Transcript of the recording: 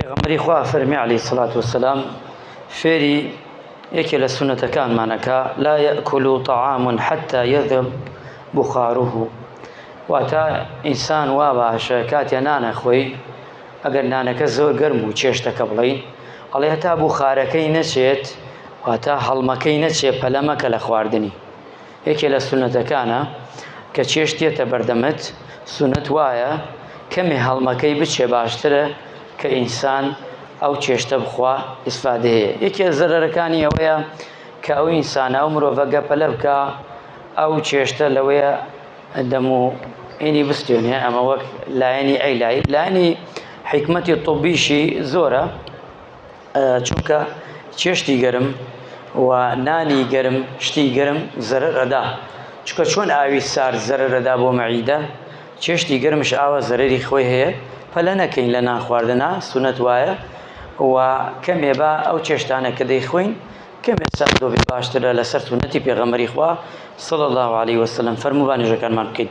پێغەمبەری خوا فەرمی علیە الصلوة والسلام فێری یەکێ لە سوننەتەکانمان ئەکا لا یأکل طعام حتی یذهب بخاره واتە ئینسان وا باشە کاتێ نان ئەخۆی ئەگەر نانەکە زۆر گەرم بوو چێشتەکە بڵێین ئەڵێ هەتا بوخارەکەی نەچێت واتە هەڵمەکەی نەچێ پەلە مەکە لە خواردنی یەکێ لە سوننەتەکانە کە چێشت دێتە بەردەمت سوننەت وایە کەمێ هەڵمەکەی بچێ باشترە کە ئینسان ئەو چێشتە بخوا ئیسفادە هەیە یەکێ زەرەرەکانی ئەوەیە کە ئەو ئینسانە ئەو مرۆڤە گەپەلە بکە ئەو چێشتە لەوەیە دەم و ئینی بستێنێ ئەمە وەک لایەنی ئەی لای لایەنی حیکمەتی طبیشی زۆرە چونکە چێشتی گەرم و نانی گەرم شتی گەرم زەرەر ئەدا چونکە چۆن ئاوی سارد زەرەر ئەدا بۆ مەعیدە چێشتی گەرمش ئاوا زەرەری خۆی هەیە پەلە نەکەین لە نان خواردنا سونەت وایە و کەمێ با ئەو چێشتانە کە دەیخۆین کەمێ سارد بێ باشترە لەسەر سونەتی پێغەمبەری خوا صلی الله علیه وسلم فەرموو با نوێژەکانمان بکەین.